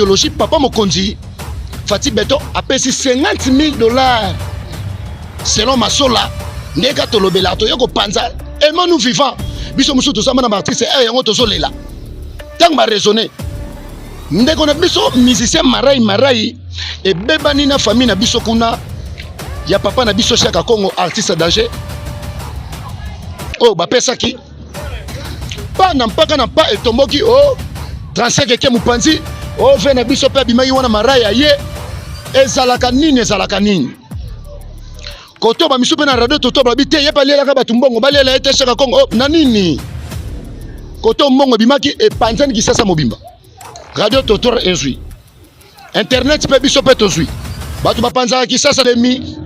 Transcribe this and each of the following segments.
idéologie. Papa mokonzi Fati Beton apesi 50 000 $, selon Masola. Ndenge kaka tolobelaka, toye kopanza aimons nous vivant. Biso mosusu tozamba na baartiste ere yango, tozolela ntango baraisonne. Ndeko na biso musicien Marai Marai ebebani na famille na biso kuna ya papa na biso Shaka Congo, artiste danger oyo bapesaki pa na mpaka na mpa etomboki o 35 eke mopanzi o ve na biso mpe abimaki wana. Marai aye, ezalaka nini? Ezalaka nini? Koto bamisu mpe na radio toto balobi te, ye mpe alielaka bato mbongo, baliela ye te. Shaka Congo, oh, na nini? Koto mbongo ebimaki, epanzani Kisasa mobimba. Radio Totor ezwi internet mpe biso mpe tozwi, bato bapanzaka Kisasa. Demi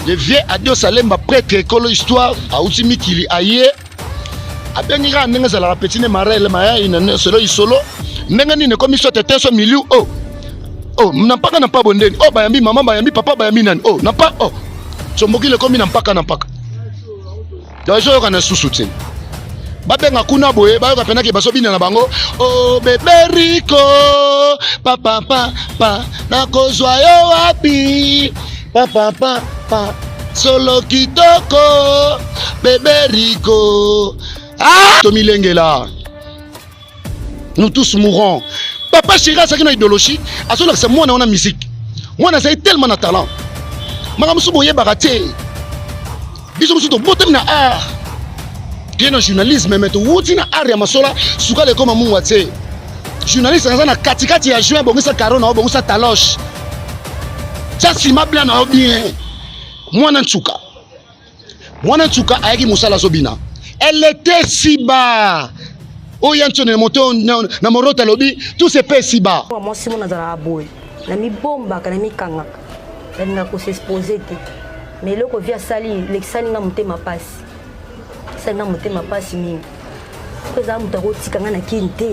le vieux Adios Alemba, prêtre ekolo histoire, auti mikili, aye abengi kaka ndenge ezalaka. Petit ne marele mayai na solo isolo ndenge nini ekomi so tete so milieu o oh, na mpaka na mpa bondeni o oh, bayambi mama, bayambi papa, bayambi nani o oh, na mpa o oh. Sombokili ekomi na mpaka na mpaka. Donc ezoyoka na susu te, babenga kuna boye, bayoka mpenaki bazobina na bango o oh, beberiko papa pa nakozwa yo wapi papa pa pa solo kitoko beberiko. Ah, tomilengela, nous tous mourons. Papa chéri azalaki na idéologie, azolakisa mwana wana musique. Mwana azali tellement na talent. Makambo mosusu boyebaka te. Biso mosusu tobotami na art, toye na journalisme, mais towuti na art ya masola. Sukala ekoma mungwa te. Journaliste aza na katikati ya juin. Bongisa karo na yo, bongisa taloche, tia nsima bla na yo bien. Mwana nsuka, mwana nsuka ayaki mosala, azobina. Elle était si bas. Oyo ya ntsone moto na moroto alobi tout se paie si bas. Mwasi mo nazalaka boye, namibombaka, namikangaka, nalingaka kos'exposer te. Mais eloko vi asali lekisali nga motema pasi, esali nga motema pasi mingi. Po ezala moto akotika nga na kini te.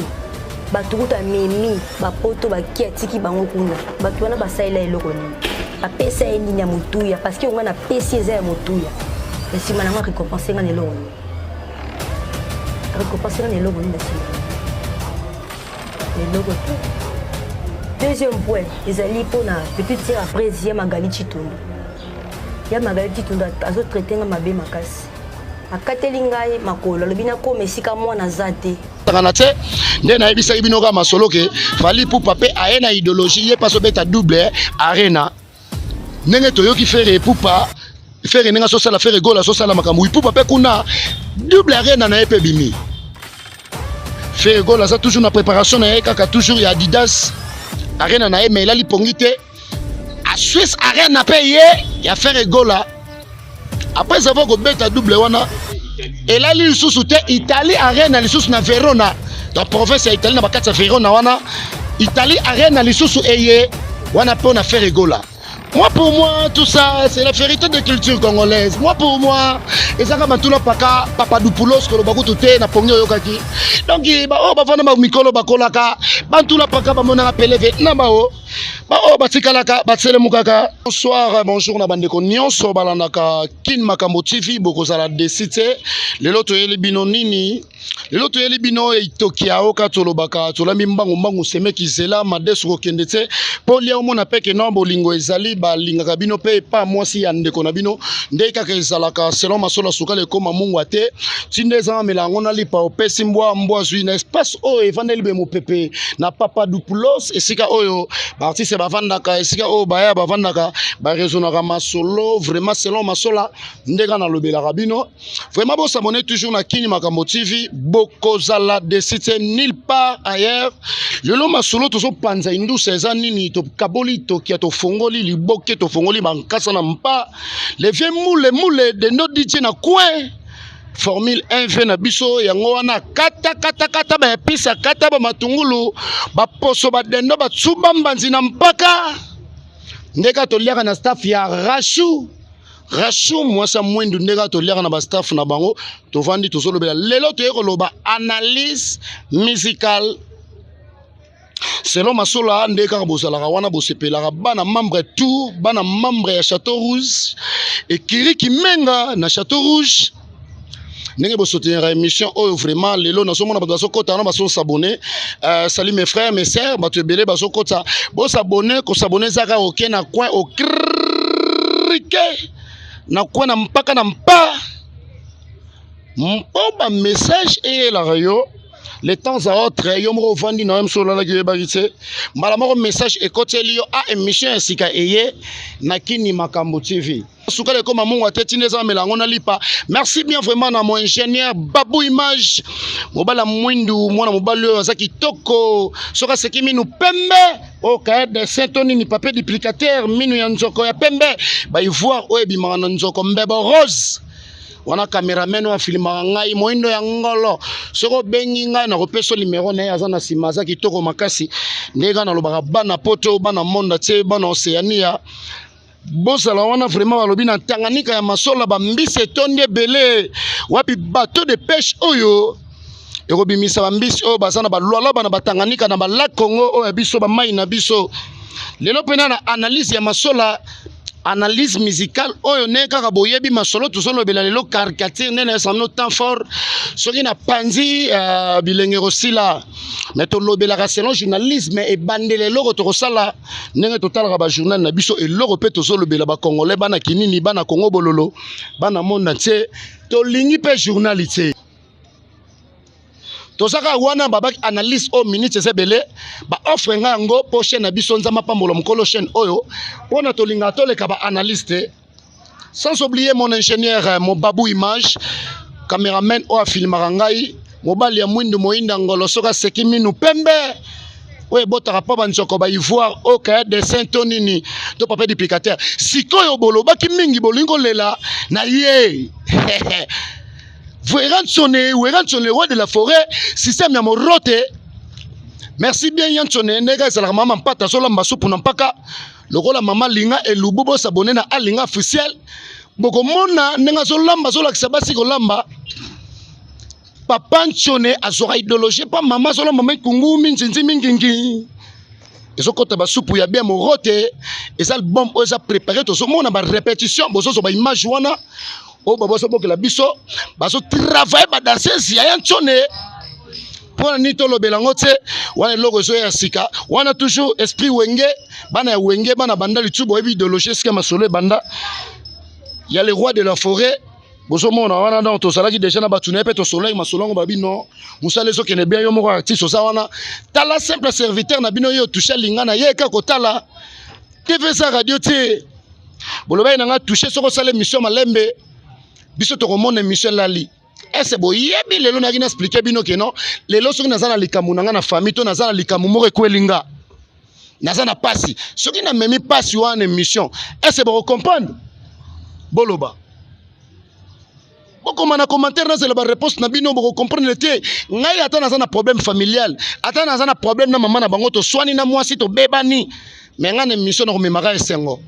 Bato kuta amemi bapoto baki, atiki bango kuna. Bato wana basalela eloko nini? Bapesa ye nini ya motuya? Parce que nga napesi eza ya motuya. Na nsima nango arécompense nga na eloko nini? Récompense nga na eloko nini na nsima? Eloko te. Deuxième point ezali mpona petite sœur après ya Magali Chitundu. Ya Magali Chitundu azotraite nga mabe makasi, akateli ngai makolo, alobi nakoma esika mwana aza te. Na te nde nayebisaki bino kaka masolo ke Fally Ipupa mpe aye na idéologie, ye mpe azobeta double arena. Ndenge toyoki Ferre Ipupa, Ferre ndenge azosala, Ferre Gola azosala makambo, Ipupa mpe kuna double arena na ye mpe bimi. Ferre Gola aza toujours na préparation na ye kaka toujours ya Adidas Arena na ye, mais elali pongi te. Aswiss Arena mpe ye ya Ferre Gola, après avoir kobeta double wana, elali lisusu te. Italie Arena lisusu na Verona, na province ya Italie, na bakati ya Verona wana, Italie Arena lisusu eye wana mpo na Ferre Gola. Moi, pour moi, tout ça, c'est la vérité de culture congolaise. Moi, pour moi, ezaka bantula paka Papadopoulos koloba kutu te na pongi oyokaki. Donc ba oyo bavanda ba mikolo bakolaka, bantula paka bamonaka peleve na bao. Ba oyo batikalaka batselemukaka. Bonsoir, bonjour na bandeko nyonso balandaka Kin Makambo TV, bokozala déçus te. Lelo toyeli bino nini? Lelo toyeli bino etoki ya oka tolobaka, tolambi mbangu mbangu, semeki zela madesu kokende te mpo lia omona mpe ke no bolingo ezali, balingaka bino mpe epa mwasi ya ndeko na bino nde kaka ezalaka. Selon masolo ya sukali ekóma mungwa te, ntinda eza mamela yango na lipa opesi mbwa, mbwa zwi na espace oyo evandeli be mopepe na Papadopoulos, esika oyo baartiste bavandaka, esika oyo baya bavandaka, baraisonnaka masolo. Vraiment, selon masola ndenge nalobelaka bino, vraiment bos'abonner toujours na Kini Makambo TV, bokozala déçus te nulle part ailleurs. Lelo masolo tozopanza indusa eza nini? Tokaboli tokia, tofongoli liboke, tofongoli bankasa na mpa le vieux mule mule dendo DJ na coin formule 1 v na biso yango wana. Kata kata kata baepisa, kata bamatungulu, baposo, badendo, batsuba mbanzi na mpaka ndeka toliaka na staff ya Rashu. Rashu mwasi ya mwendu, ndenge toliaka na bastaff na bango, tovandi tozolobela. Lelo toye koloba analyse musicale selon masola. Nde kaka bozalaka wana, bosepelaka bana membre, tout bana membre ya Château Rouge, ekiri Kimenga na Château Rouge. Ndenge bosoutenir émission oyo, vraiment lelo nazomona bato bazokota wana, bazosabonner. Salut mes frères, mes sœurs, bato ebele bazokota, bosabonner. Kosabonner ezaka oke na coin, okrike na coin na mpaka na mpa mpo bamessage eyelaka yo le temps à autre. Yo moko ovandi na yo mosu, olalaki, oyebaki te, mbala moko message ekoteli yo a émission ya sika eye na Kini Makambo TV. Sukala ekoma mungu ate tindi eza mela yango na lipa. Merci bien vraiment na mon ingénieur Babu Image, mobali ya mwindu, mwana mobali oyo aza kitoko. Soki aseki, minu pembe oyo kaya dessin to nini, papier duplicateur, minu ya nzoko ya pembe, baivoire oyo ebimaka na nzoko, mbebo rose wana. Cameraman oyo afilimaka ngai, moyindo ya ngolo, soki obengi ngai nakopesa numéro na ye, aza na nsima, aza kitoko makasi. Ndenge kaka nalobaka, bana Poto, bana monde tie, bana Océania, bozala wana vraiment. Balobi na Tanganyika ya masola, bambisi etondi ebele. Wapi bateau de pêche oyo ekobimisa bambisi oyo baza na balwalaba na Batanganyika, na balac Congo oyo ya biso, bamai na biso? Lelo mpena na analyse ya masola, analyse musicale oyo, nde kaka boyebi masolo tozolobela lelo, caricature nde nayesa bino temps fort. Soki na panzi bilenge kosila, me tolobelaka selon journalisme. Ebandela eloko tokosala ndenge totalaka bajournal na biso, eloko mpe tozolobela bacongolais, bana Kinini, bana Congo bololo, bana monde entier, tolingi mpe journal te. Toza kaka wana, babaki analyse oyo, minute eza ebele, baoffre ngai yango mpo chaîne na biso. Nzambe apambola mokolo chaîne oyo, mpona tolingaka toleka baanalyse te. Sans oublier mon ingénieur Mobabu Image, cameraman oyo afilmaka ngai, mobali ya mwindu, moyinda ngolo. Soki aseki, minu pembe oyo ebotaka mpo banzoko baivoire oyo kaya dessin to nini to papier duplicateur. Sikoyo bolobaki mingi, bolingi kolela na ye. Werrason, Werrason, le roi de la forêt, système ya morote. Merci bien Yansone, ndenge ezalaka mama mpata azolamba supu na mpaka lokola mama linga elubu. Bosabonner na Alinga Officiel, bokomona ndenge azolamba, azolakisa basi kolamba. Papa Ntione azwaka idéologie mpa mama, azolamba mikungu minzinzi mingingi, ezokɔta basupu ya bien. Morote eza album oyo eza préparé, tozomona barépétition, bozozwa baimage wana oyo bazobokela biso, bazotravailler badanseuse ya ya Ntione. Mpona nini tolobela yango te? Wana eloko ezoya ya sika wana, toujours esprit Wenge, bana ya Wenge, bana banda litu, boyebi idéologie esika masolo ebanda ya le roi de la forêt. Bozomona wana, donc tozalaki déjà na bato na ye mpe tosolaki masolo yango. Babi non, mosala ezokende bien. Yo moko artiste oza wana, tala simple serviteur na bino, ye touche alinga na ye kaka kotala TV, eza radio te. Bolobaki na nga touche, soki osala émission malembe, biso tokomona émission elali. Ese boyebi lelo nayaki na expliquer bino ke non, lelo soki naza na likambo na nga na famille to naza na likambo moko ekweli nga, naza na pasi, soki namemi pasi wana émission, ese bokocomprendre? Boloba, bokoma na commentaire, nazela baréponse na bino. Bokocomprendre te. Ngai ata naza na problème familial, ata naza na problème na mama na bango, toswani na mwasi, tobebani, me ngai na émission nakomemaka esengo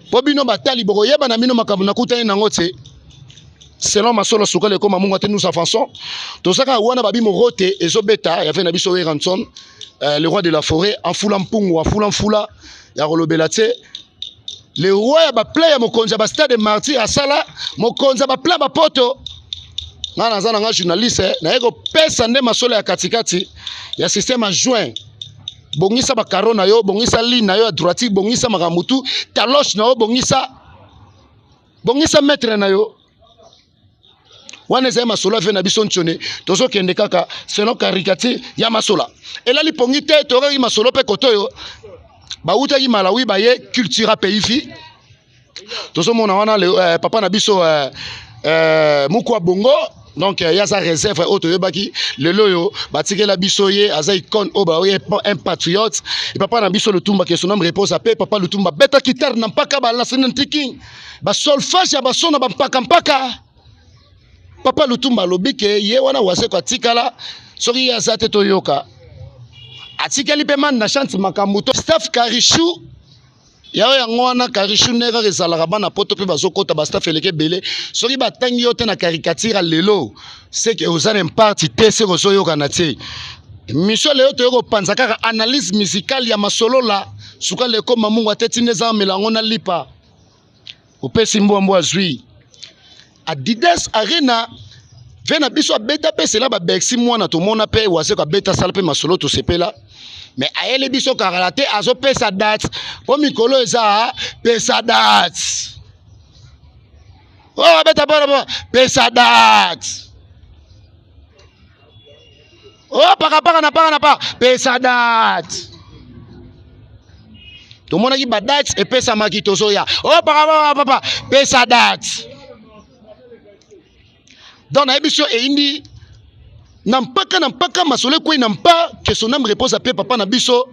mpo bino batali bokoyeba na bino makambo nakutani nango te. Selon masolo sukali ekoma mungu te, nous avançons. Tozaka wana, babi morote ezobeta ya fe na biso Werrason, le roi de la forêt, afula mpungu, afula mfula ya kolobela te, le roi ya baplein, ya mokonzi ya bastade Martyr, asala mokonzi ya baplein bapoto. Ngai naza na nga journaliste, naye kopesa nde masolo ya katikati ya système ya juin. Bongisa bakaro na yo, bongisa ligne na yo ya droiti, bongisa makambo tu, taloche na yo, bongisa, bongisa maître na yo. Wana ezali masolo ave na biso ntione. Tozokende kaka selon caricature ya masola. Elali pongi te, toyokaki masolo mpe kote oyo bawutaki Malawi, baye Cultura Pays Vie. Tozomona wana papa na biso Mukwa Bongo, donc ye aza réserve oyo toyebaki. Lelo oyo batikela biso ye, aza icône oyo baoye, un patriote. E papa na biso Lutumba, que son âme repose ape. Papa Lutumba beta guitare na mpaka, balasi na ntiki, basolfage ya baso na bampakampaka. Papa Lutumba alobi ke ye wana Waseko atikala, soki ye aza te, toyoka atikali mpe mani na chante makambo to staff Karichou yayo yango wana. Karichou nde kaka ezalaka bana Poto mpe bazokɔta bastaff eleki ebele. Soki batangi yo te na caricature lelo, seke oza na imparte te, seke ozoyokana te. Mission lelo toyei kopanza kaka analyse musicale ya masolola sukali ekoma mungu ate ntina eza amela yango na lipa, opesi mbwa, mbwa azwi. Adidas Arena. Ve na biso abeta mpe sela ba Bercy mwana tomona mpe Wazeko abeta sala mpe masolo tosepela. Mais ayeli biso karala te azopesa date mpo mikolo eza pesa date. Oh, abeta bora pesa date. Oh, paka paka na paka na pa pesa date. Tomonaki ba date epesamaki tozoya. Oh, paka paka papa pesa date. Donc nayebi so eyindi na mpaka na mpaka masolo ekwei na mpa que son âme repose ape papa na biso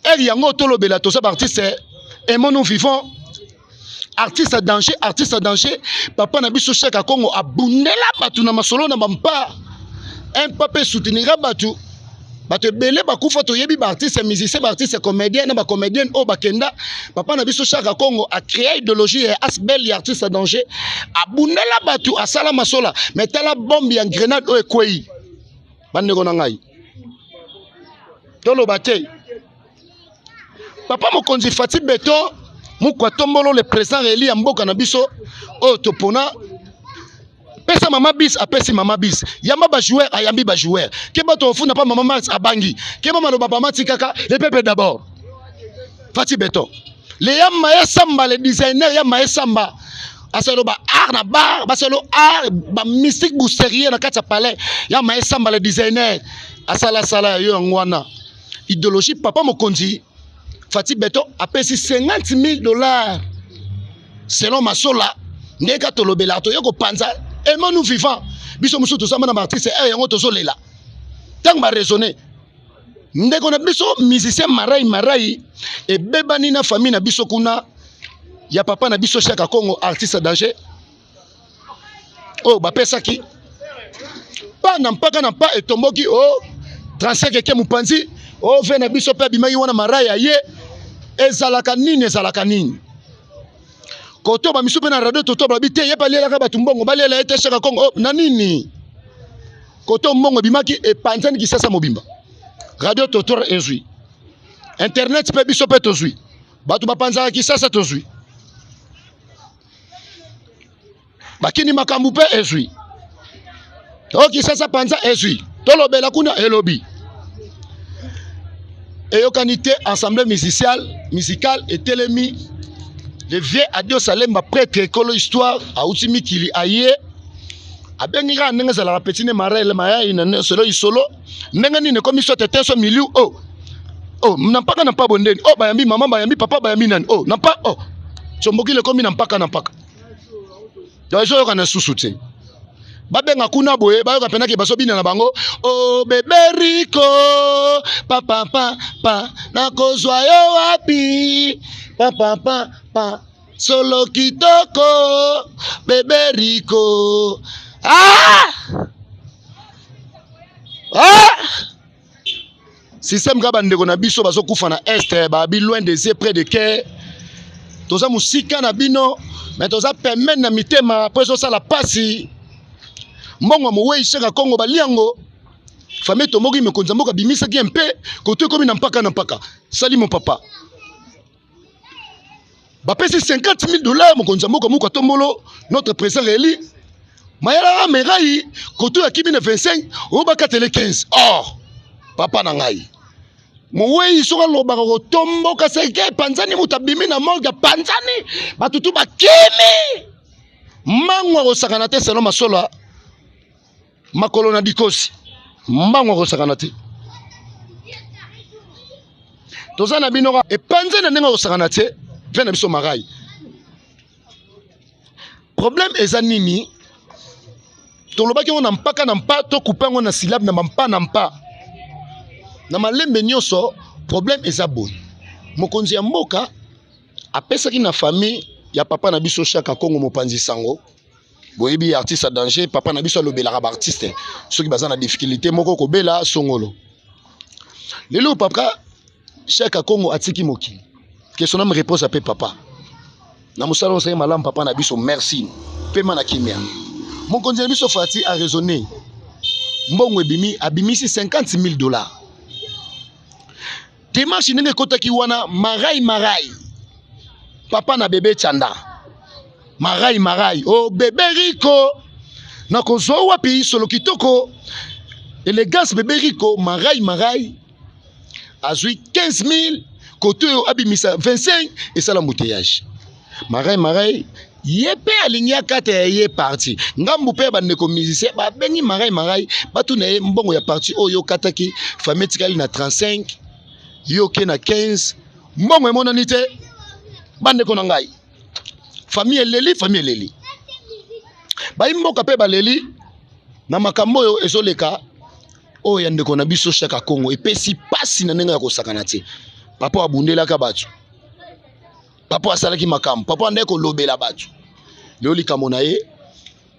ere yango tolobela toza baartiste aimons nous vivons artiste danger artiste danger papa na biso Shaka Kongo abundela bato na masolo na bampa un pa mpe soutenira bato bato ebele bakufa toyebi baartiste musicien baartiste comédien na bacomédienne oyo bakenda papa na biso Shaka Kongo acréa idéologie ya asbel ya artiste danger abundela bato asala masola mais tala bombe ya grenade oyo ekwei bandeko na ngai toloba te Papa mokonzi Fatih Beton mukwa tombolo le président élu ya mboka na biso oyo topona pesa mama bis apesi mama bis yamba ba joueur ayambi ba joueur keba tofunda pa mama Max abangi keba maloba pa mati kaka le peuple d'abord Fatih Beton le ya maye samba le designer ya maye samba asalo ba art na bar basalo art ba mystique bousterier na kati ya palais ya maye samba le designer asala sala yo yango wana idéologie papa mokonzi Fatih Beton apesi 50 000 dollars selon Masola ndenge kaka tolobelaka toye kopanza aimons nous vivant biso mosusu tozamba na baartiste ere yango tozolela ntango baraisonne ndeko na biso musicien marai marai ebebani na famille na biso kuna ya papa na biso Shaka Kongo artiste danger oyo bapesaki pa na mpaka na mpa etomboki o oh, 35 eke mopanzi o oh, ve na biso mpe abimaki wana marai ya ye ezalaka nini ezalaka nini koto bamisu mpe na radio toto balobi te ye mpe alielaka bato mbongo baliela ye te shaka kongo oh, na nini koto mbongo ebimaki epanzani kisasa mobimba radio toto ezwi internet mpe biso mpe tozwi bato bapanzaka kisasa tozwi bakini makambo mpe ezwi o kisasa panza ezwi tolobela kuna elobi eyokani te assemblée musiciale musicale etelemi le vieux adios alemba prêtre ekolo histoire auti mikili aye abengi kaka ndenge ezalaka petit ne marele mayai na solo isolo ndenge nini ekomi so tete so milieu o oh. oh na mpaka na mpa bondeni oh bayambi mama bayambi papa bayambi nani oh na mpa oh sombokile ekomi na mpaka na mpaka donc ezoyoka na susu te babenga kuna boye bayoka mpena ke bazobina na bango o oh, beberiko papapa pa nakozwa yo wapi papapa pa solo kitoko beberiko ah! Ah! Système kaka bandeko na biso bazokufa na est babi loin des yeux près de cœur toza mosika na bino me toza pembeni na mitema mpo ezosala mpasi mbongo ya mowei shaka kongo baliango famille tomoki mokonzi ya mboka abimisaki ye mpe koto ekomi na mpaka na mpaka sali mon papa bapesi 50 000 dollars mokonzi ya mboka moko atombolo notre président réélu mayala merai koto ya kimi na 25 oyo bakatele 15 or papa na ngai mowei soki alobaka kotomboka seke epanzani moto abimi na morgue apanzani bato tu bakimi mango akosakana te selon masolo makolo na dikosi mbango akosakana te toza na bino epanze na ndenge akosakana te ve na biso marai problème eza nini tolobaki yango na mpaka na mpa tokupe yango na syllabe na bampa na mpa na malembe nyonso problème eza boye mokonzi ya mboka apesaki na famille ya papa na biso shaka kongo mopanzi sango boyebi artiste ya danger papa na biso alobelaka ba artiste soki baza na difficulté moko kobela songolo lelo papa Shaka Kongo atiki mokili que son âme repose ape papa na mosala osali malamu papa na biso merci pema na kimia mokonzi na biso Fati a raisonné mbongo ebimi abimisi 50 000 dollars Demarche ndenge ekotaki wana marai marai papa na bebe chanda marai marai o oh, bebe rico Nakozwa wapi solo kitoko elegance bebe Rico marai marai azwi 15000 kote oyo abimisa 25 esala embouteillage. Marai marai ye mpe alingi akata ya ye parti ngambu mpe ya bandeko musicien babengi marai marai batuna ye mbongo ya parti oyo okataki famille etikali na 35 yo oke na 15 mbongo emonani te bandeko na ngai famille eleli famille eleli bayi mboka mpe baleli na makambo oyo ezoleka oyo ya ndeko na biso Shaka Kongo epesi pasi na ndenge ya kosakana te. Papa abundelaka bato, papa asalaki makambo, papa andaki kolobela bato. Lelo likambo na ye,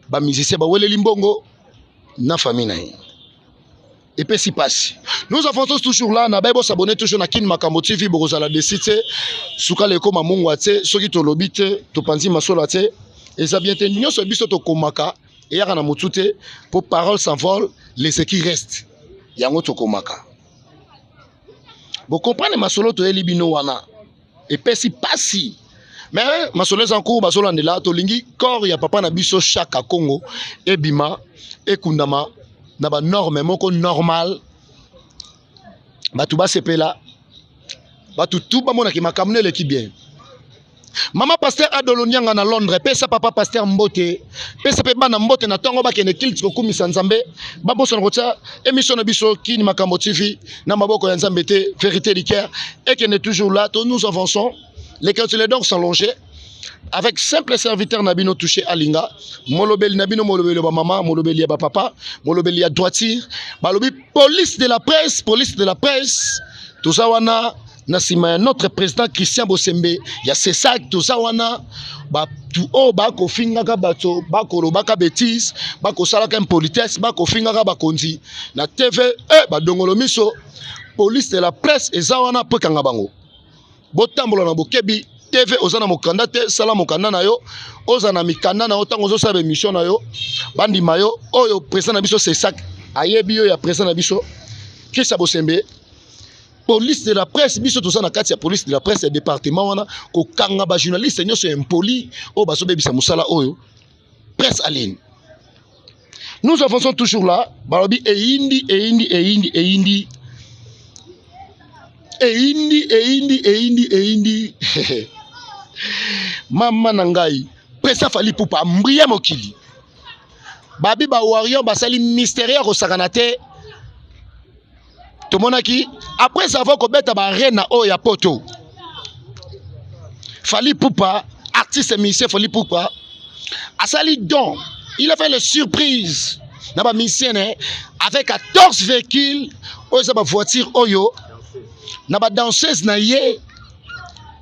ba musicien baweleli mbongo na famille na ye epesi pasi. Nous avançons toujours là na baye s'abonner toujours na Kin Makambo TV bokozala desi te sukala ekoma mungwa te soki tolobi te topanzi masola te eza bien te nyonso biso tokomaka eyaka na motu te po parole s'envole les qui reste yango tokomaka bokomprendre masolo toyeli bino wana epesi pasi mais masolo eza nkuku bazolandela tolingi corps ya papa na biso Shaka Kongo ebima ekundama na banorme moko normal bato basepela bato tu bamonaki makambo na eleki bien mama pasteur Adolo Nianga na Londres pesa papa pasteur mbote pesa pe bana mbote na ntongo bakende kilte kokumisa Nzambe babosana kotia émission na biso Kin Makambo TV na maboko ya Nzambe te vérité du cœur ekende toujours là to nous avançons les les donc s'allonger avec simple serviteur na bino touché alinga molobeli na bino molobeli ba mama molobeli ya ba papa molobeli ya droiture balobi police de la presse police de la presse toza wana na nsima ya notre président Christian Bosembe ya CESAC toza wana bato oyo bakofingaka bato bakolobaka betise bakosalaka impolitesse bakofingaka bakonzi na TV e badongolo miso police de la presse eza wana mpo ekanga bango botambola na bokebi TV oza na mokanda te sala mokanda na yo oza na mikanda na yo ntango ozosala baemission na yo bandima yo oyo président na biso CESAC ayebi yo ya président na biso Christian Bosembe police de la presse biso toza na kati ya police de la presse ya département wana kokanga ba journaliste nyonso ya impoli oyo bazobebisa mosala oyo presse aline nous avançons toujours là balobi eyindi eyindi eyindi eyindi eyindi eyindi eyindi eyindi mama na ngai presa Fally Ipupa mbria mokili babi ba warrior basali mystère ya kosakana te tomonaki après avoir kobeta ba arena oyo ya poto Fally Ipupa artiste musicien Fally Ipupa asali don il a fait les surprises na ba musicien ne avec 14 véhicules oyo eza ba voiture oyo na ba danseuse na ye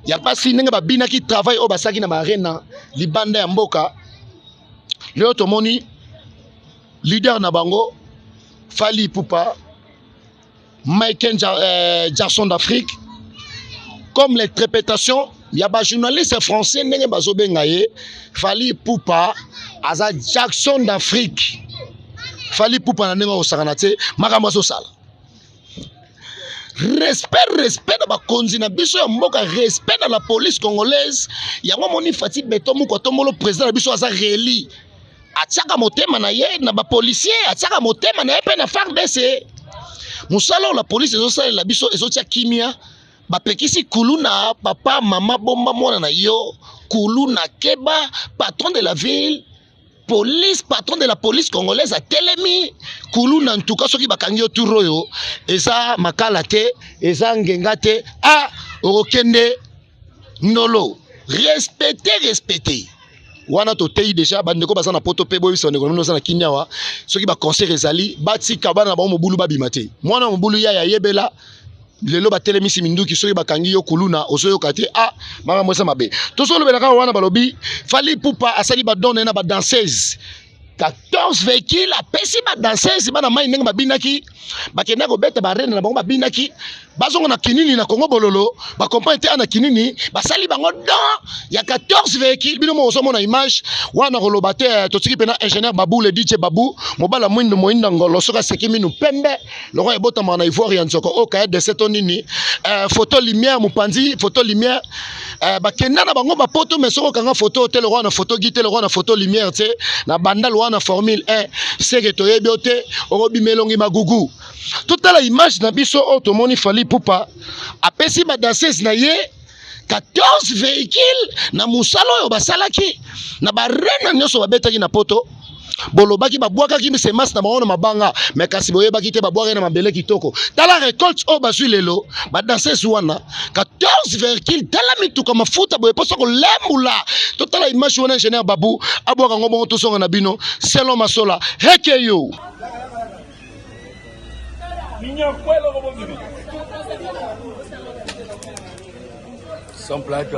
ya basi ndenge babinaki travail oyo basalaki na ba arena libanda ya mboka lelo tomoni leader na bango Fally Ipupa Michael Jackson d'Afrique comme l'interprétation ya ba journaliste français ndenge bazobenga ye Fally Ipupa aza Jackson d'Afrique Fally Ipupa na ndenge akosakana te makambo azosala respect respect na bakonzi na biso ya mboka respect na la police congolaise yango moni Fatshi Béton moko atombolo président na biso aza réeli atiaka motema na ye na bapolicier atiaka motema na ye mpe na FARDC mosala oyo la police ezosalela biso ezotia kimia bapekisi kuluna papa mama bomba mwana na yo kuluna keba patron de la ville police patron de la police congolaise atelemi kuluna ntuka soki bakangi yo tour oyo eza makala te eza ngenga te a okokende ndolo respecte respecte wana toteyi deja bandeko baza na poto mpe boyebisa bandeko na bino baza na kini awa soki baconcert ezali batika bana na bango mobulu babima te mwana mobulu ya yayebela lelo batelemisi minduki soki bakangi yo kuluna ozoyoka te ah makambo eza mabe tozolobela kaka wana balobi Fally Ipupa asali badon na ye na badanseuse 14 véhicule apesi badanseuse bana mai ndenge babinaki bakendaki kobeta barene na bango babinaki bazonga na kinini na Kongo bololo bakomprendre te ana kinini basali bango don ya 14 véhicule bino moko ozomona image wana koloba te totiki mpena ingénieur Babu le DJ Babu mobala mwindu moyinda ngolo soki aseki minu pembe lokola ebotamaka na ivoire ya nzoko oyo kaya dese to nini photo lumière mopanzi photo lumière bakenda na bango bapoto mais soki okanga photo te lokola na photo gi te lokola na photo lumière te na bandal wana. wana formule 1 seke toyebi yo te, okobima elongi magugu. Totala image na biso oyo tomoni Fally Ipupa apesi ba danseuse na ye 14 véhicules na mosala oyo basalaki na barena nyonso babetaki na poto. Bolobaki babwakaki semence na bango na mabanga, mais kasi boyebaki te babwakaki na mabele kitoko. Tala récolte oyo bazwi lelo ba danseuse wana 14 véhicules, tala mituka mafuta boye mposa kolembula. Totala image wana, ingénieur Babu abwaka yango bongo, tozonga na bino selon masola hekeyo. Sans plaque.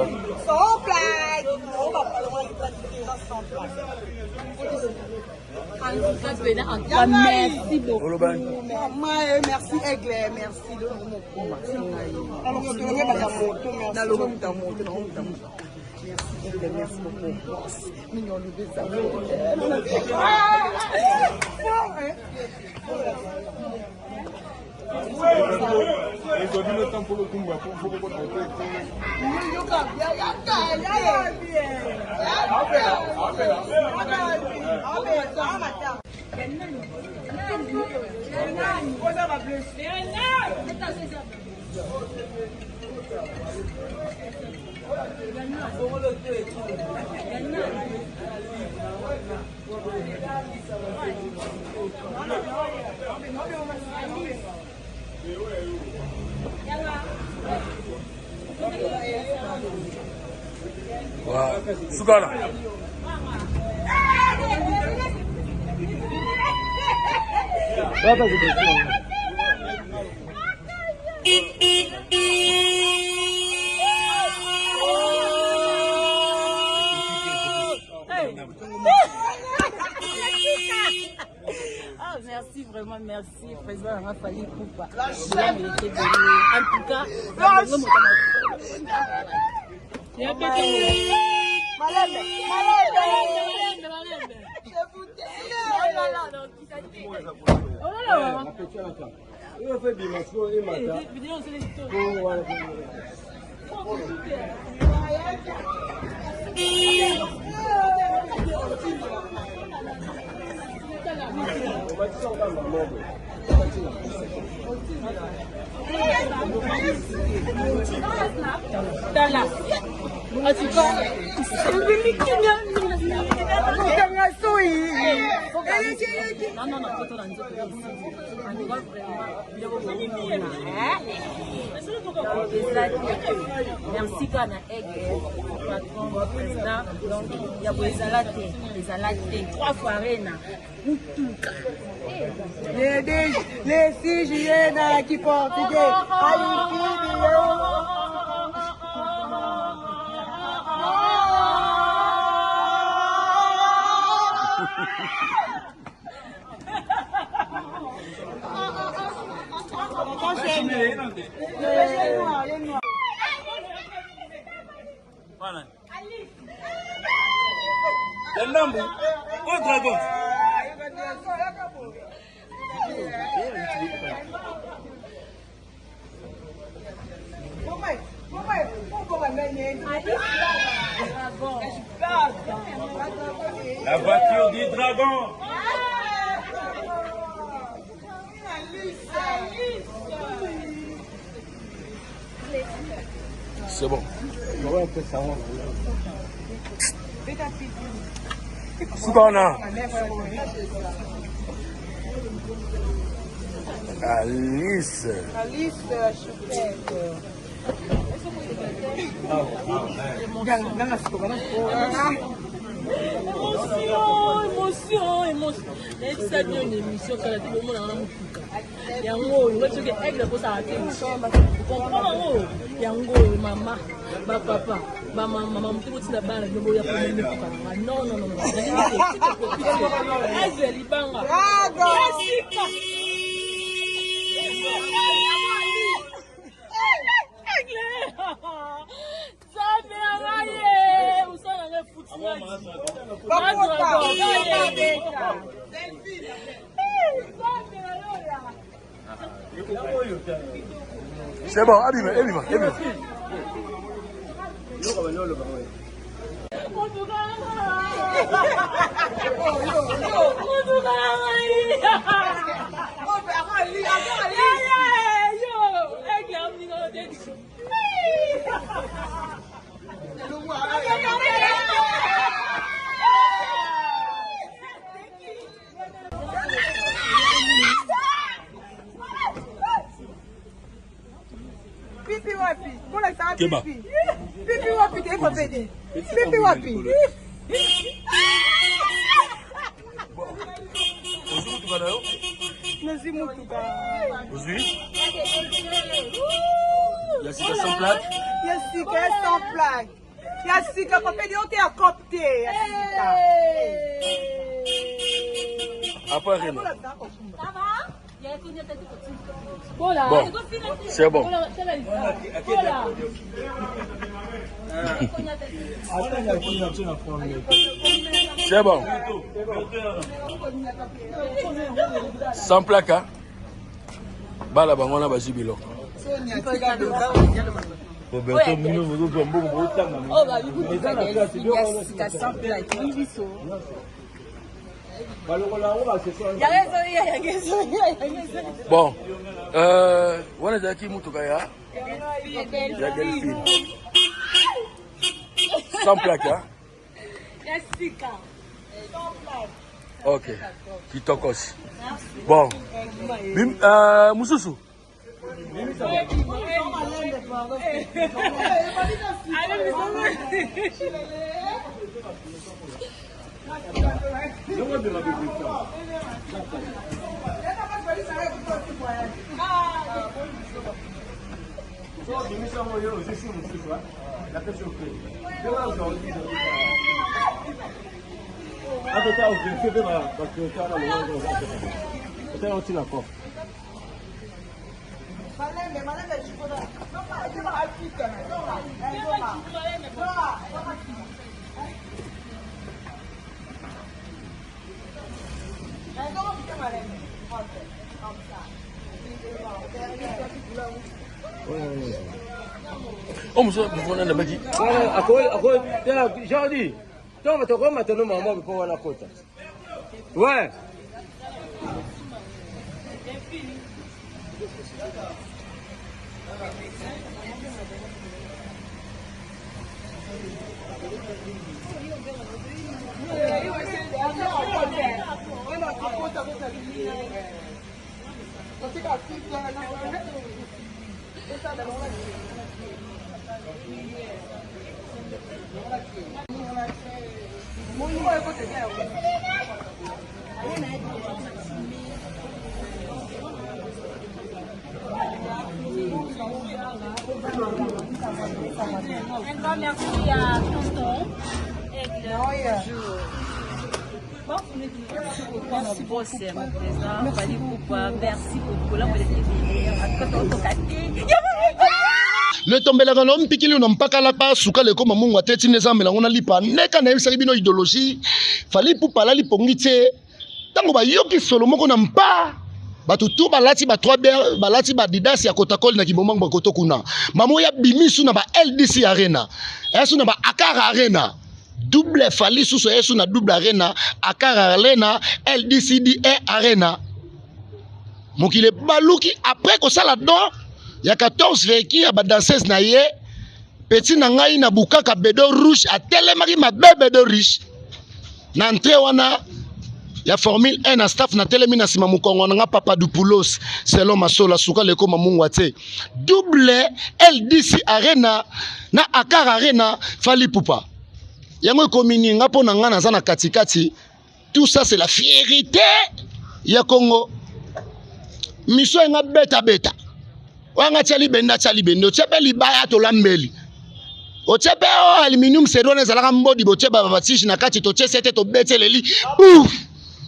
Sans plaque. Merci beaucoup. Maman, merci Aigle, merci. Merci Aigle, merci beaucoup. Mignon, Sukana. Ah, merci vraiment, merci président Nanga Fally Ipupa. En tout cas, Malembe, malembe. Tala. En tout cas, Okanga soyi. Non, non, non, toto na nzoto. En tout cas, vraiment, biloko komona. Eza te. Merci kaka na Aigle, patron, président. Donc, ya boye ezala te, ezala te. Trois fois arena, mutuka. Les 6 juillet nayaki portugais ayikidi. Ndambu, o dragon. La voiture du dragon. C'est bon. Sukana. Alice. Alice la choupette. Émotion, émotion, émotion. Nayebisa bino na émission kala te, bomonaka na motuka yango oyo ngai soki Aigle akosaka te, comprendre yango yango oyo. Mama, bapapa, bamama, mamoto, botinda bana bino boya mpona mituka nanga. Non, non, non, Aigle ya libanga ya sika. Aigle, Nzambe na ngai ye, mosala na ngai efuti ngai. C'est bon, abima, ebima, ebima. Pipi wapi? Bolakisaka Keba. pipi. Pipi wapi te ekopede. Pipi wapi? Ozwi motuka na yo? Nazwi motuka. Ozwi? Ya sika sans plaque? Ya sika ya sans plaque. Ya sika papedi yo te ya cop te. Ya sika. Après Reno. Bon, c'est bon. C'est bon. Sans plaque, hein? Bala bango wana bazwi biloko. Bon, euh, wana ezalaki motuka ya ya Delphine. Sans plaque, hein? Ok, kitokos. Bon, Bim, euh, mosusu. Malembe, malembe, chikola. Oh, mosusu mofona na baki. Jordi, ntongo tokomata no mama mpo wana kota. Ouais. Un grand merci à Tonton. Merci beaucoup, mon président. Fally Ipupa. Merci beaucoup. Là, vous êtes En tout cas, on letombelaka na mpikili na mpakala pa suka lekoma mungu ate ntina ezambela ngo na lipa ndeka nayebisaki bino idéologie Fally Ipupa alali pongi te ntango bayoki solo moko na mpa bato tu balati ba 3 ber balati ba Adidas ya kotakoli na kibombango bakoto kuna mamo ya bimisu na ba LDC Arena esu na ba Accor Arena double Fally susu esu na double arena Accor Arena LDCDA Arena mokili ebaluki après kosala don ya 14 véhicule ya badanseuse na ye petit na ngai na bukaka bedo rouge atelemaki mabe bedo riche na entrée wana ya formule 1 na staff natelemi na nsima mokongo na nga Papadopoulos selon masola suka lekoma mungwa te double LDC Arena na Accor Arena Fally Ipupa yango ekomi nini nga mpo na nga naza na katikati. Tout ça c'est la fierté ya Congo. Miso enga beta beta. Wanga tia libenda tia libenda otie pe libaya tolambeli. Otie pe o aluminium sedo wana ezalaka mbodi botie ba batige na kati totie sete tobeteleli. Ouf!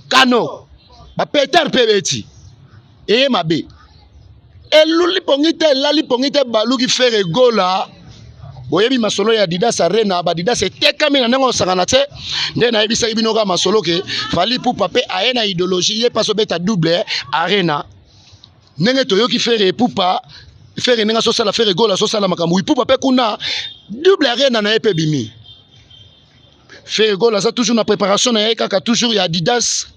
Kano. Ba peter pe beti. Eye mabe. Eluli pongi te elali pongi te baluki Ferre Gola. Boyebi masolo ya Adidas Arena, ba Adidas etekami na ndenge osangana te. Nde nayebisaki bino kaka masolo ke Fally Ipupa pe aye na idéologie ye paso beta double arena. Ndenge toyoki Ferre Ipupa, Ferre ndenge asosala Ferre Gola asosala makambo Ipupa pe kuna double arena na ye pe bimi. Ferre Gola aza toujours na préparation na ye kaka toujours ya Adidas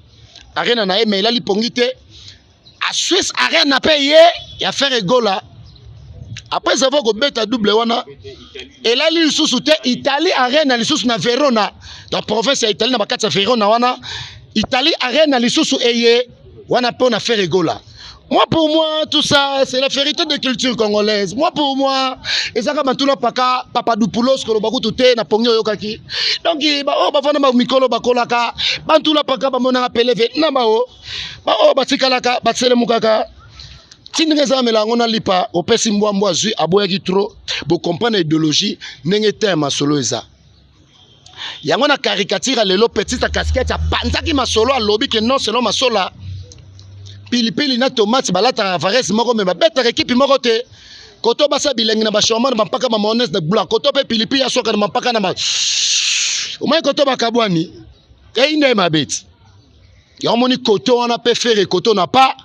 Arena na ye mais elali pongi te a Suisse Arena mpe ye ya Ferre Gola après avoir kobeta double wana elali lisusu te Italie Arena lisusu na Verona na province ya Italie na bakati ya Verona wana Italie Arena lisusu eye wana mpo na Ferre Gola. Moi pour moi tout ça c'est la vérité de culture congolaise. Moi pour moi ezaka bantula paka Papadopoulos koloba kutu te na pongi oyokaki. Donc ba oyo bavanda ba mikolo bakolaka bantula paka bamonaka peleve na bao ba oyo batikalaka batselemukaka ti ndenge eza amela yango na lipa opesi mbwa mbwa azwi aboyaki trop bocomprendre idéologie ndenge te ya masolo eza yango na caricature ya lelo petite casquette apanzaki masolo alobi ke non selon masola pilipili na tomate balataka varese moko me babetaka ekipi moko te koto basa bilengi na bashorma na bampaka ba mayonnaise na bula koto mpe pilipili aswaka na mampaka na ma omai koto bakabwani eyi nde mabe ti yango moni koto wana mpe fere koto na pa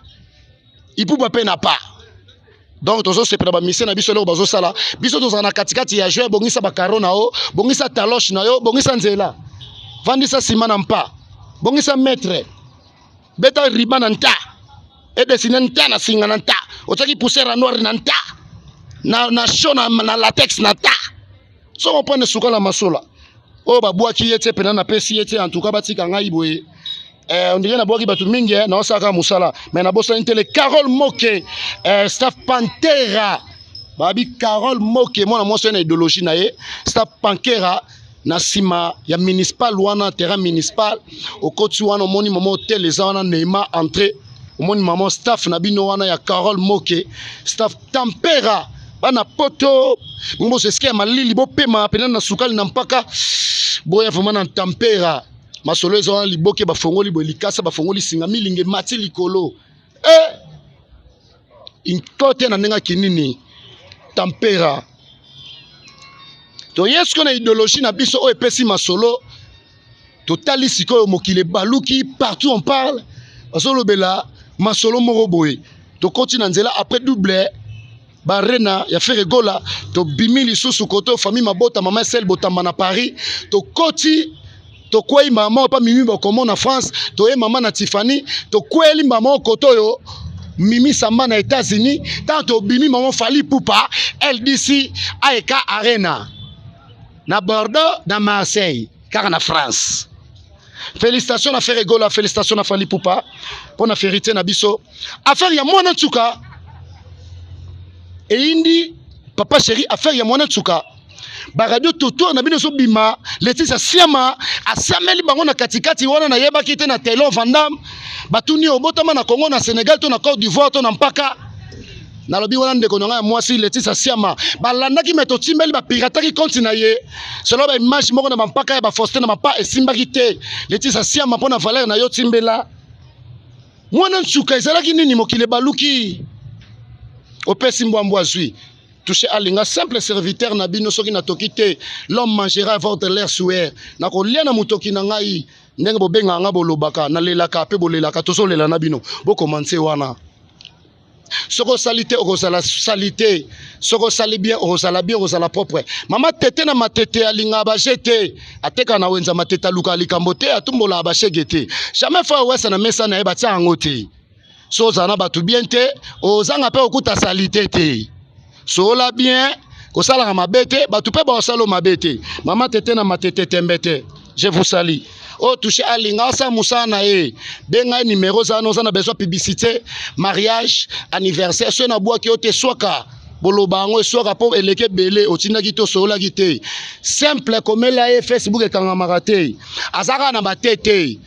ipupa mpe na pa donc tozosepela bamisie na biso eloko bazosala biso tozala na katikati ya juin bongisa bakaro na yo bongisa taloche na yo bongisa nzela vandisa nsima na mpa bongisa maître beta riba na nta edesine nta na singa na nta otiaki poussière ya noire na nta na, na sho na, na latex na ta soko mpone suka na masola oyo babwaki ye te mpena napesi ye te en tout cas batika ngai boye eh, on dirait nabwaki bato mingi eh, naosalaka mosala mais nabosani te le carole moke eh, staff pantera babi carole moke mwana mwasi oyo na idéologie na ye staff pankera na nsima ya municipal wana terrain municipal okoti wana omoni mama hotel eza wana neima entrée omoni mama staff na bino wana ya carole moke staff tampera bana poto bongo esika ya malili bopema pena na sukali na mpaka boya vraiment na tampera masolo eza wana liboke bafongoli boye likasa bafongoli singa milinga emati likolo e inkote na ndenge ya kinini tampera toye sikoyo na idéologie na biso oyo epesi masolo totali sikoyo mokili ebaluki partout on parle bazolobela masolo moko boye tokoti na nzela après double barena ya Ferre Gola tobimi lisusu koto famille mabota mama sel botamba na Paris tokoti tokwei mama oyo pa mimi bokomo na France toye mama na Tiffany tokweli mama oyo koto oyo mimi samba na États-Unis ntango tobimi mama Fally Ipupa LDC AEK Arena na Bordeaux na Marseille kaka na France félicitations na Ferre Gola félicitations na Fally Ipupa mpo na ferite na biso affaire ya mwana nsuka eyindi papa chéri affaire ya mwana nsuka baradio totour na bino ezobima letisia siama asiameli bango na katikati wana nayebaki te na taylor vandam batuni obotama na congo na sénégal to na côte d'ivoire to na mpaka nalobi wana ndeko na ngai ya mwasi letisia siama balandaki me totimbeli bapirataki konti na ye solo baimage moko na bampaka ya bafaustin na bampa esimbaki te letisia siama mpo na valeur na yo timbela mwana nsuka ezalaki nini mokili ebaluki opesi mbwambwa azwi touche alinga simple serviteur na bino soki natoki te l'homme mangera votre l'air suer nakolia na motoki na ngai ndenge bobengaka nga bolobaka nalelaka mpe bolelaka tozolela na bino bokomanse wana soki osali te okozala sali te soki osali bien okozala bien okozala propre mama tete na matete alingaka baje te ateka na wenza matete alukaka likambo te atumbolaka bashege te jamais fa owesa na mesa na ye batia yango te so ozala na bato bien te ozanga mpe okuta salite te solola bien kosalaka mabe te bato mpe bakosala mabe te mama tete na matete tembe te je vous salue oyo touche alinga asala mosala na ye benga ye numero oza wana oza na besoin publicité mariage anniversaire soki nabwaki yo te swaka boloba yango eswaka mpo eleki ebele otindaki te osololaki te simple komela ye facebook ekangamaka te aza kaka na bate te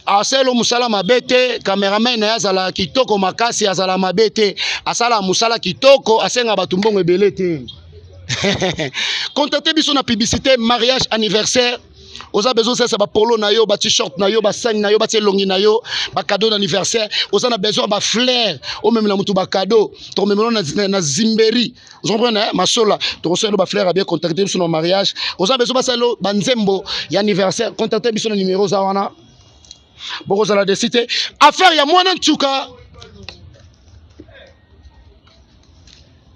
aselo mosala mabe te cameraman na ye azala kitoko makasi azala mabe te asala mosala kitoko asenga bato mbongo ebele te contacte biso na publicité mariage anniversaire oza besoin osalisa bapolo na yo ba-t-shirt na yo basani na yo batia elongi na yo bacadeau d'anniversaire oza na besoin ya bafleur omemela motu bacadeau tokomemela na, na, na zimberi ozo comprendre eh? masola tokosalela bafleur ya bien contacte biso na mariage oza besoin basalela banzembo ya anniversaire contacte biso na numero oza wana bokozala desi te affaire ya mwana ntuka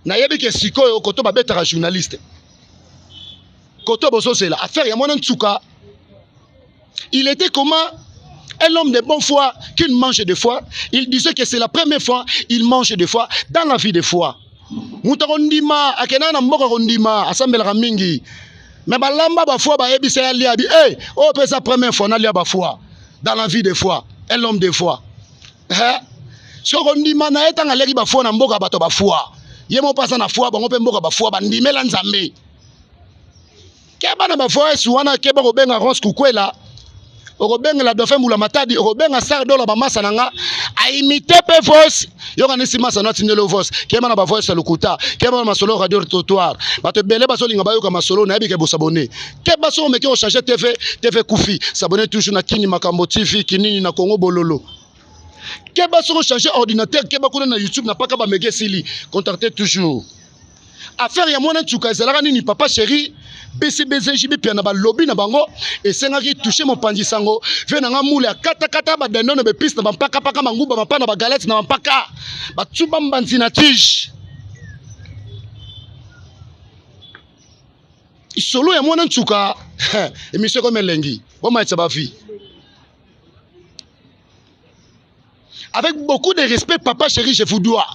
nayebi ke sikoyo koto babetaka journaliste koto bozozela affaire ya mwana ntuka. Il était comment un homme de bonne foi qui ne mange de foi. Il disait que c'est la première fois il mange de foi dans la vie de foi. Moto akondima akendaka na mboka kondima asambelaka mingi me balamba bafoi bayebisa ye alia bi hey, oyo mpe eza première fois nalia bafoi dans la vie de foi un homme de foi eh? soki kondima na ye ntango aliaki bafoi na mboka bato bafoi ye moko mpe aza na foi bango mpe mboka bafoi bandimela nzambe Keba na ba voice wana, keba kobenga Rose Kukwela, okobengela Dauphin Mbula Matadi, okobenga Star Dola ba masa na nga, a imiter pe voice, yoka nisi masa no atindeli voice, keba na ba voice ya lokuta, keba na masolo radio trottoir, bato ebele bazolinga bayoka masolo nayebi ke bosabone. Keba soki omeki ko changer TV, TV kufi, s'abonner toujours na Kini Makambo TV, Kinini na Congo Bololo. Keba soki changer ordinateur, keba kuna na YouTube na paka ba mege esili, contacter toujours. Affaire ya mwana nsuka ezalaka nini papa chéri BCBZJB pia na balobi na bango esengaki toucher mopanzi sango ve na nga mule akatakata ba dindon na bepiste na bampakapaka manguba mapa na bagalette na bampaka batsuba mbanzi na tige solo ya mwana nsuka emission ekomi elengi bomaetisa bavi avec beaucoup de respect papa chéri je vous dois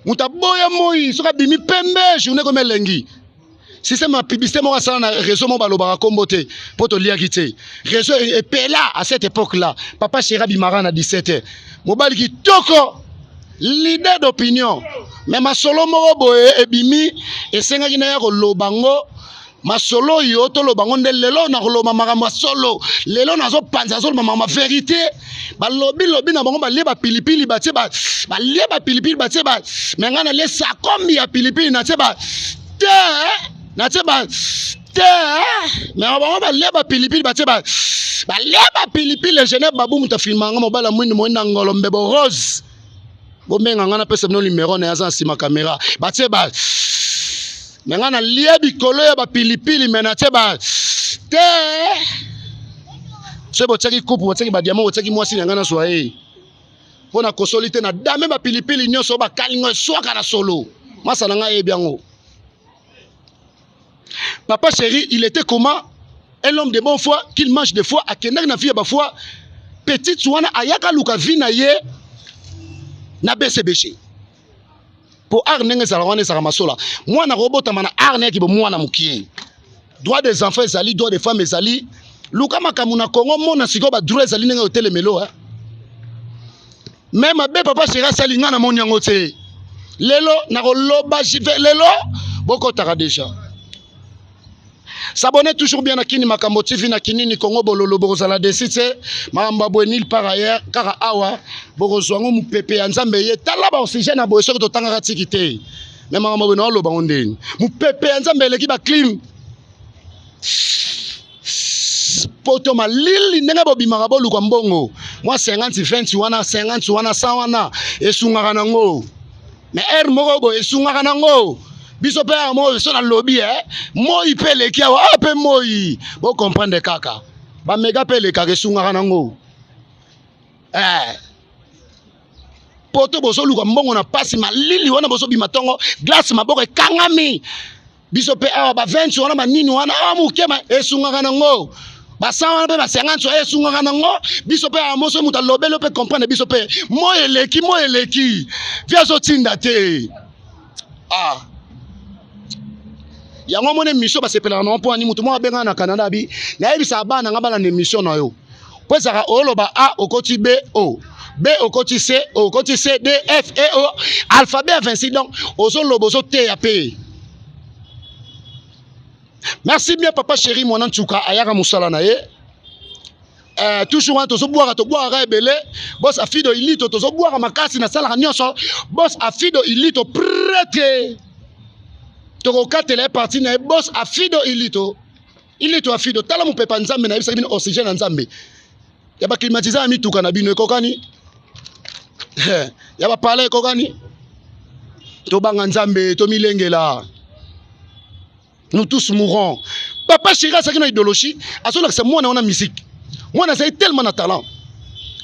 moto aboya moi soki abimi pembe journée ekomi elengi système ya publicité moko asala na réseau moko balobaka nkombo te mpo toliaki te réseau epela à cette époque là papa chéri abimaka na 17 heures mobali kitoko leader d'opinion me masolo moko boye ebimi esengaki na ya koloba ngo masolo oyo toloba ngo nde lelo nakoloba makambo ya solo lelo nazopanza nazoloba makambo ya verite balobi lobi na bango balie bapilipili batie balie bapilipili batie ba me ngai nalie sakombi ya pilipili natie ba te natie ba te me bango balie bapilipili batie ba balie bapilipili genève babu moto afilma nga mobala mwindu moinda ngolo mbebo rose bomenga ngai napesa bino numero na ye aza na nsima kamera batie ba me ngai nalie bikolo ya bapilipili me natie ba te soki botiaki coupe botiaki badiama botiaki mwasi na ngai nazwa ye mpo na kosoli te na dame bapilipili nyonso bakalingo eswaka na solo masa na ngai ayebi yango papa chéri il était comment un homme de bon foi qu'il mange de foi akendaki na vie ya bafoi petite wana ayaka luka vie na ye na bcbg po art ndenge ezalaka wana ezalaka masola mwana akobotama na art nayaki bo mwana mokie droit des enfants ezali droit des femmes ezali luka makambo na congo mona sikoyo badroit ezali ndenge otelemelo eh? me mabe papa sheri asali ngai namoni yango te lelo nakoloba jive lelo bokotaka deja S'abonner toujours bien na Kini Makambo TV na Kinini Congo Bololo bokozala desi te makambo ya boye nulle part ailleurs kaka awa bokozwa yango mopepe ya Nzambe ye tala ba oxygène ya boye soki totangaka tiki te me makambo boye naoloba yango ndeni mopepe ya Nzambe eleki ba clim poto malili ndenge bobimaka boluka mbongo mwa 50 20 wana 50 wana 100 wana esungaka nango mais heure moko boye esungaka nango biso mpe awa moko so nalobi e moi mpe eleki awa awa mpe moi bocomprendre kaka bamega mpe elekaka esungaka nango eh. poto bozoluka mbongo na mpasi malili wana bozobima ntongo glace maboko ekangami biso mpe awa ba 20 wana banini wana awa moke esungaka nango ba 100 wana mpe ba 50 wana esungaka nango biso mpe awa moso moto alobeli mpe comprendre biso mpe moi eleki moi eleki vi azotinda te ah yango omoni émission basepelaka nango mpo ani moto moko abengaka na canada abi nayebisaka bana nga bana na émission na yo mpo ezalaka oloba a okoti b o b okoti c okoti c d f e o alphabet ya 26 donc ozoloba ozoteya mpe merci bien papa chéri mwana nsuka ayaka mosala na ye Eh, toujours wana tozobwaka tobwakaka ebele bos afido ilito tozobwaka makasi nasalaka nyonso bos afido ilito prêtre tokokatela ye parti na ye bos afido ilito Ilito afido tala mopepa nzambe nayebisaki bino oxygène ya nzambe ya baclimatisa ya mituka na bino ekokani ya bapale ekokani tobanga nzambe tomilengela nous tous mourons papa chéri azalaki na idéologie azolakisa mwana wana musique mwana azali tellement na talent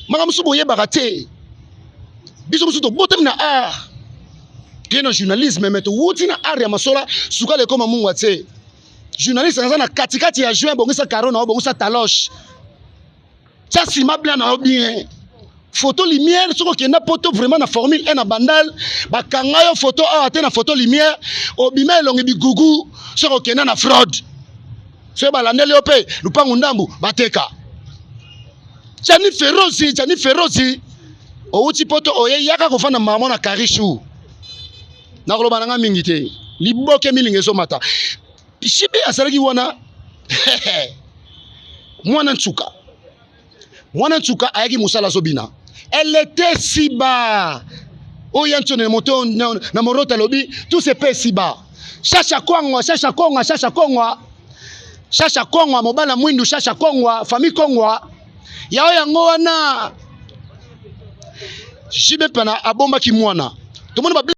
makambo mosusu boyebaka te biso mosusu tobotami na art toye na journalisme me towuti na art ya masola sukala ekoma mungwa te journaliste aza na katikati ya juin bongisa caro na yo bongisa taloche. Tia nsima bla na yo bien. Photo lumière soki okenda poto vraiment na formule 1 na bandal bakanga yo photo awa te na photo lumière obima elongi bigugu soki okenda na fraude soki balandeli yo mpe lupangu ndambu bateka. Jani Ferozi, Jani Ferozi owuti poto oye yaka kofanda mama na Karishu. Nakoloba na nga mingi te, liboke milinga ezomata. JB azalaki wana mwana nsuka, mwana nsuka ayaki mosala azobina. Elle était si bas. Oyo ya ntsone na moto na moroto alobi tout se paie si bas. Chacha Kongwa, Chacha Kongwa, Chacha Kongwa. Chacha Kongwa, mobala mwindu Chacha Kongwa, famille Kongwa. Yao yango wana. JB Mpana abombaki mwana. Tomoni ba